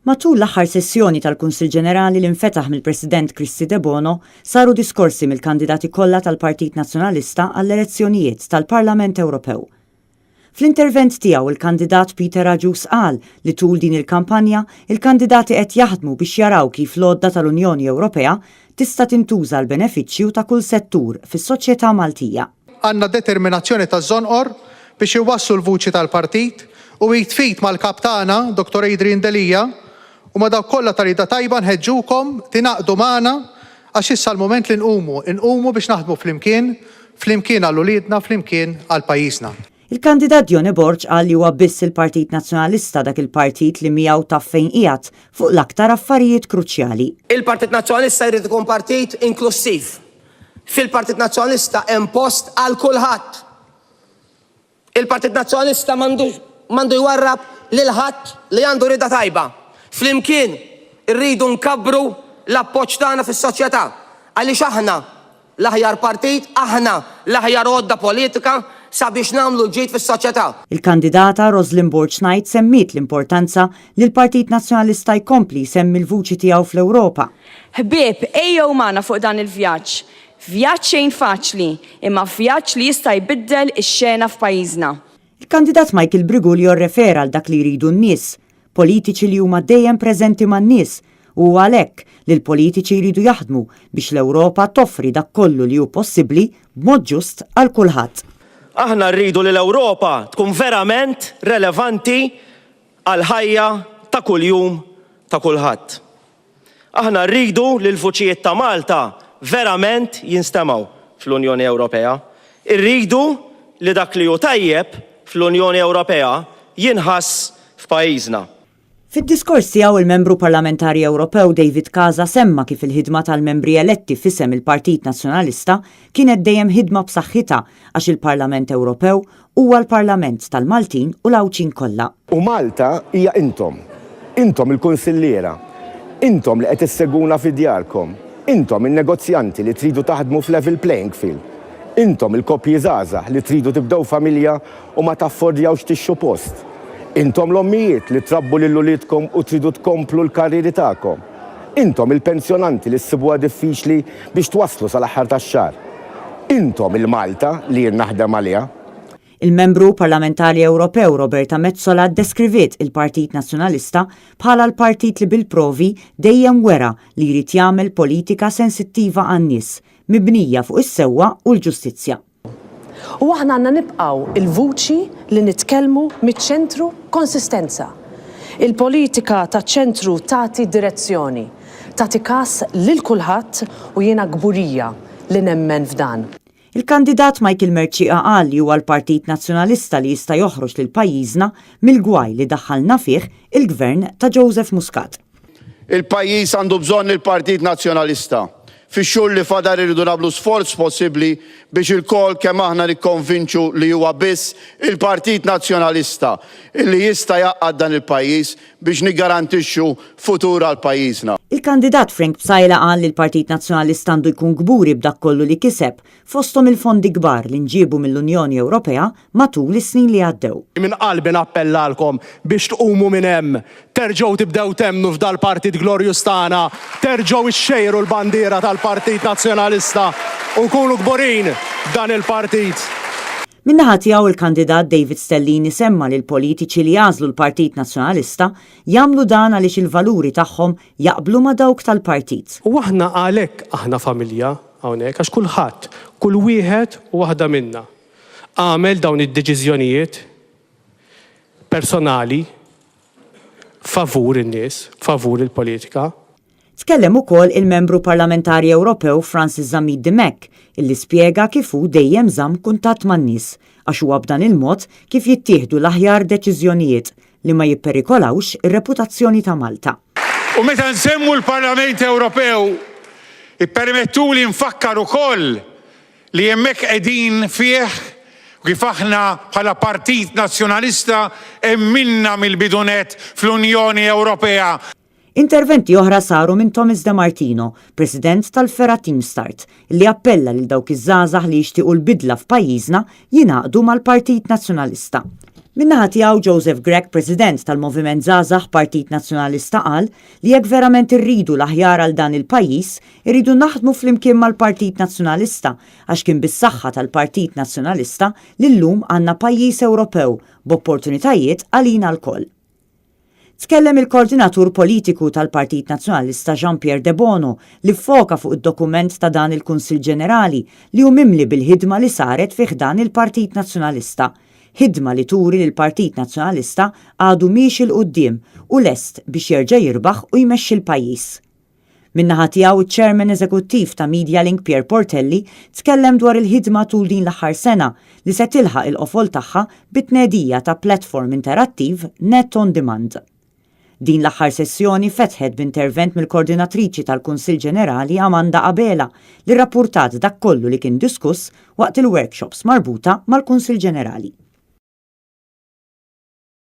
Matul l-aħħar sessjoni tal-Kunsill Ġenerali li nfetaħ mill-President Kristy Debono, saru diskorsi mill-kandidati kollha tal-Partit Nazzjonalista għall-elezzjonijiet tal-Parlament Ewropew. Fl-intervent tiegħu il-kandidat Peter Agius qal li tul din il-kampanja il-kandidati qed jaħdmu biex jaraw kif l-għodda tal-Unjoni Ewropea tista' tintuża għall-benefiċċju ta' kull settur fis-soċjetà Maltija. Għandna determinazzjoni taż-żonqor biex iwasslu l-vuċi tal-partit u id f'id mal-Kap tagħna, Dottor Adrian Delia, u ma' dawk kollha ta' rieda tajba nħeġġukom tingħaqdu magħna għax issa l-mument li nqumu, inqumu biex naħdmu flimkien, flimkien għal uliedna, flimkien għal pajjiżna. Il-kandidat Dione Borg qal li huwa biss il-Partit Nazzjonalista dak il-partit li miegħu taf fejn qiegħed fuq l-aktar affarijiet kruċjali. Il-Partit Nazzjonalista jrid ikun partit inklussiv. Fil-Partit Nazzjonalista hemm post għal kulħadd. Il-Partit Nazzjonalista m'għandu jwarrab lil ħadd li għandu rieda tajba. Flimkien irridu nkabbru l-appoġġ tagħna fis-soċjetà għaliex aħna l-aħjar partit, aħna l-aħjar għodda politika sabiex nagħmlu l-ġid fis-soċjetà. Il-kandidata Roslyn Borg Knight semmiet l-importanza li l-Partit Nazzjonalista jkompli jsemmi l-vuċi tiegħu fl-Ewropa. Ħbieb, ejjew magħna fuq dan il-vjaġġ. Vjaġġ xejn faċli, imma vjaġġ li jista' jbiddel ix-xena f'pajjiżna. Il-kandidat Michael Briguglio rrefera għal dak li jridu n-nies, politiċi li huma dejjem preżenti man-nies u huwa għalhekk li l-politiċi jridu jaħdmu biex l-Ewropa toffri dak kollu li hu possibbli b'mod ġust għal kulħadd. Aħna rridu li l-Ewropa tkun verament relevanti għall-ħajja ta' kuljum ta' kulħadd. Aħna rridu li l-vuċijiet ta' Malta verament jinstemgħu fl-Unjoni Ewropea. Irridu li dak li hu tajjeb fl-Unjoni Ewropea jinħass f'pajjiżna. Fid-diskors tiegħu il-Membru Parlamentari Ewropew David Casa semma kif il-ħidma tal-membri eletti f'isem il-Partit Nazzjonalista kienet dejjem ħidma b'saħħitha għax il-Parlament Ewropew huwa l-Parlament tal-Maltin u l-Għawdxin kollha. U Malta hija intom. Intom il-kunsilliera. Intom li qed issegwuna fi djarkom. Intom in-negozjanti li tridu taħdmu f'level playing field. Intom il-koppji żgħażagħ li tridu tibdew familja u ma taffordjawx tixtru post. Intom l-ommijiet li trabbu lil uliedkom u tridu tkomplu l-karrieri tagħkom. Intom il-pensjonanti li ssibuha diffiċli biex twasslu sal-aħħar tax-xahar. Intom il-Malta li jien naħdem għaliha. Il-Membru Parlamentari Ewropew Roberta Metsola ddeskriviet il-Partit Nazzjonalista bħala l-partit li bil-provi dejjem wera li jrid jagħmel politika sensittiva għan-nies, mibnija fuq is-sewwa u l-ġustizzja. U aħna għandna nibqgħu l-vuċi li nitkellmu miċ-ċentru b'konsistenza. Il-politika taċ-ċentru tagħti direzzjoni, tagħti kas lil kulħadd u jiena kburija li nemmen f'dan. Il-kandidat Michael Mercieca qal li huwa l-Partit Nazzjonalista li jista' joħroġ lil pajjiżna mill-gwaj li daħħalna fih il-Gvern ta' Joseph Muscat. Il-pajjiż għandu bżonn il-Partit Nazzjonalista. Fix-xhur li fadal irridu nagħmlu sforz possibbli biex ilkoll kemm aħna nikkonvinċu li huwa biss il-Partit Nazzjonalista illi jista' jgħaqqad dan il-pajjiż biex niggarantixxu futur għal pajjiżna. Il-kandidat Frank Psaila qal li l-Partit Nazzjonalista għandu jkun kburi b'dak kollu li kiseb, fosthom il-fondi kbar li nġiebu mill-Unjoni Ewropea matul is-snin li għaddew. Minn qalbi nappellalkom biex tqumu minn hemm, terġgħu tibdew temmnu f'dal-partit glorjuż tagħna, terġgħu ixxejru l-bandiera tal-Partit Nazzjonalista u nkunu kburin b'dan il-partit. Min-naħa tiegħu il-kandidat David Stellini semma li l-politiċi li jagħżlu l-Partit Nazzjonalista jagħmlu dan għaliex il-valuri tagħhom jaqblu ma' dawk tal-partit. U aħna għalhekk aħna familja hawnhekk għax kulħadd, kull wieħed u waħda minna għamel dawn id-deċiżjonijiet personali favur in-nies, favur il-politika. Tkellem ukoll il-Membru Parlamentari Ewropew Francis Zammit Dimech illi spjega kif hu dejjem żamm kuntatt man-nies għax huwa b'dan il-mod kif jittieħdu l-aħjar deċiżjonijiet li ma jipperikolawx ir-reputazzjoni ta' Malta. U meta nsemmu l-Parlament Ewropew, ippermettuli nfakkar ukoll li hemmhekk qegħdin fih u kif aħna bħala Partit Nazzjonalista emminna mill-bidu nett fl-Unjoni Ewropea. Interventi oħra saru minn Thomas De Martino, President tal-fergħa Teamstart, li appella lil dawk iż-żgħażagħ li jixtiequ l-bidla f'pajjiżna jingħaqdu mal-Partit Nazzjonalista. Min-naħa tiegħu Joseph Grech, President tal-Moviment Żgħażagħ Partit Nazzjonalista qal li jekk verament irridu l-aħjar għal dan il-pajjiż, irridu naħdmu flimkien mal-Partit Nazzjonalista għax kien bis-saħħa tal-Partit Nazzjonalista li llum għandna pajjiż Ewropew b'opportunitajiet għalina lkoll. Tkellem il-Kordinatur Politiku tal-Partit Nazzjonalista Jean Pierre Debono li ffoka fuq id-dokument ta' dan il-Kunsill Ġenerali li hu mimli bil-ħidma li saret fi ħdan il-Partit Nazzjonalista Ħidma li turi li l-Partit Nazzjonalista għadu miexi 'l quddiem u lest biex jerġa' jirbaħ u jmexxi l-pajjiż. Min-naħa tiegħu ċ-Chairman Eżekuttiv ta' MediaLink Pierre Portelli tkellem dwar il-ħidma tul din l-aħħar sena li se tilħaq il-qofol tagħha bit-tnedija ta' platform interattiv Net on Demand. Din l-aħħar sessjoni fetħet b'intervent mill-Kordinatriċi tal-Kunsill Ġenerali Amanda Abela li rrappurtat dak kollu li kien diskuss waqt il-workshops marbuta mal-Kunsill Ġenerali.